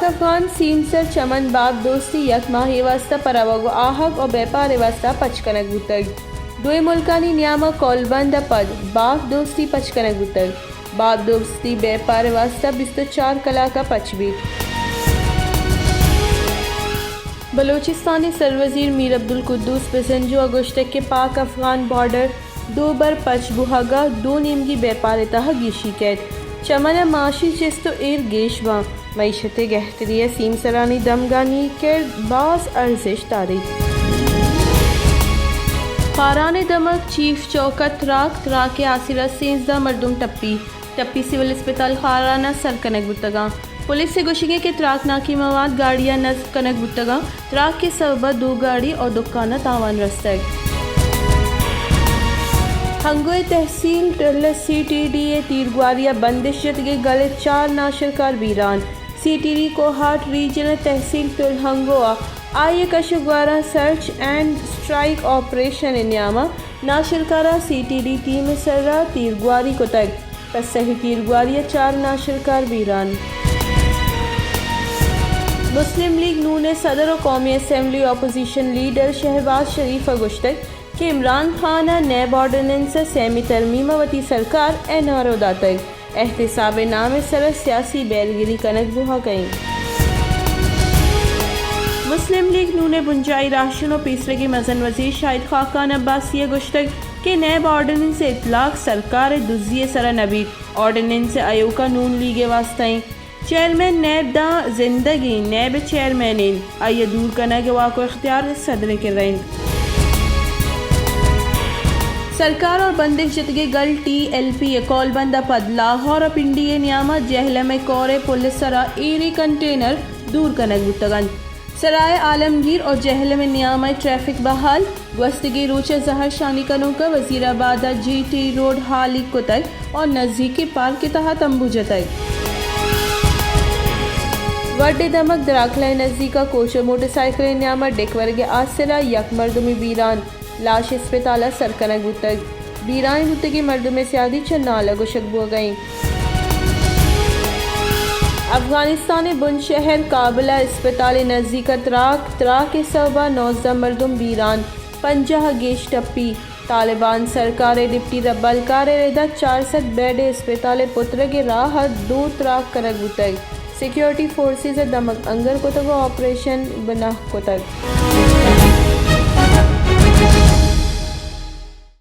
افغان سیمسر چمن باپ دوستی یک ماہے واستہ پہ روگ و آہگ و بیپار واستہ پچ کنگ بوتگ۔ دوئیں ملکانی نیاما کولبند ء پد باپ دوستی پچ کنگ بوتگ۔ باپ دوستی بیپار واستہ بیست و چار کلاک ء پچ بیت۔ بلوچستان ء سروزیر میر عبدالقدوس بزنجو ء گوشتگ کہ پاک افغان بارڈر دوبر پچ بوہگ ء دو نیمگی بیپار ء تہا گیشی کیت۔ چمن ء معاشی چست و ایر گیش باں۔ معیشت ء گہتری ء سیمسرانی دمگانی کرد باز ارزشت داریت۔ خاران ء دمگ چیف چوک ء تراک، تراک ء آسر ء سیزدہ مردم ٹپی، ٹپی سول اسپتال خاران ء سر کنگ بوتگاں۔ پولیس ء گوشگ ء کہ تراکناکی مواد گاڑی ء نصب کنگ بوتگاں۔ تراک ء سبب ء دو گاڑی ء دکان ء تاوان رستگ۔ ہنگو ء تحصیل ٹل ء سی ٹی ڈی ء تیرگواری ء بندش جتگیں گل ء چار ناشرکار بیران۔ سی ٹی ڈی کوہاٹ ریجن ء تحصیل ٹل ہنگو ء آئی ء کش ء گوراں سرچ اینڈ سٹرائیک آپریشن ء نیام ء ناشرکاراں سی ٹی ڈی ٹیم ء سرا تیرگواری کتگ۔ پسہ ء تیرگواری ء چار ناشرکار بیران۔ مسلم لیگ نون ء صدر و قومی اسمبلی اپوزیشن لیڈر شہباز شریف ء گوشتگ کہ عمران خان ء نیب آرڈیننس ء سیمی ترمیم ء وتی سرکار این آر او داتگ، احتساب ء نام ء سر ء سیاسی بیلگری کنگ بوہگ ء انت۔ مسلم لیگ نون ء بنجاہی راہشون و پیسرگیں مزن وزیر شاہد خاقان عباسی ء گوشتگ کہ نیب آرڈیننس ء اطلاق سرکار ء دزی ء سر ء نہ بیت۔ آرڈیننس ء ایوک ء نون لیگ ء واستہ انت۔ چیئرمین نیب داں زندگ انت، نیب ء چیئرمین انت، آئی ء دور کنگ ء واک و اختیار صدر ء کرا انت۔ سرکار ء بندش جتگیں گل ٹی ایل پی ء کولبند ء پد لاہور ء پنڈی ء نیام ء جہلم ء کور ء پل ء سرا ایریں کنٹینر دور کنگ بوتگ انت۔ سرائے عالمگیر و جہلم ء نیام ء ٹریفک بحال۔ گوستگیں روچ ء زہرشانی کنوک ء وزیر آباد ء جی ٹی روڈ ہالیگ کتگ و نزیکیں پارک ء تہا تمبو جتگ۔ وڈ ء دمگ دراکلہ ء نزیک ء کوچ ء موٹر سائیکل ء نیام ء ڈیک ورگ ء آسر ء یک مردمے بیران۔ لاش اسپتال ء سر کنگ بوتگ۔ بیران بوتگیں مردم ء سیادی چہ نال ء گوشگ بوگ ء انت۔ افغانستان ء بن شہر کابل ء اسپتال ء نزیک ء تراک، تراک ء سوب ء نوزدہ مردم بیران، پنجاہ ء گیش ٹپی۔ طالبان سرکار ء ڈپٹی ربالکار ء رد ء چار سد بیڈ ء اسپتال ء پترگ ء راہ ء دو تراک کنگ بوتگ۔ سیکورٹی فورسز ء دمگ انگر کتگ ء آپریشن بناہ کتگ۔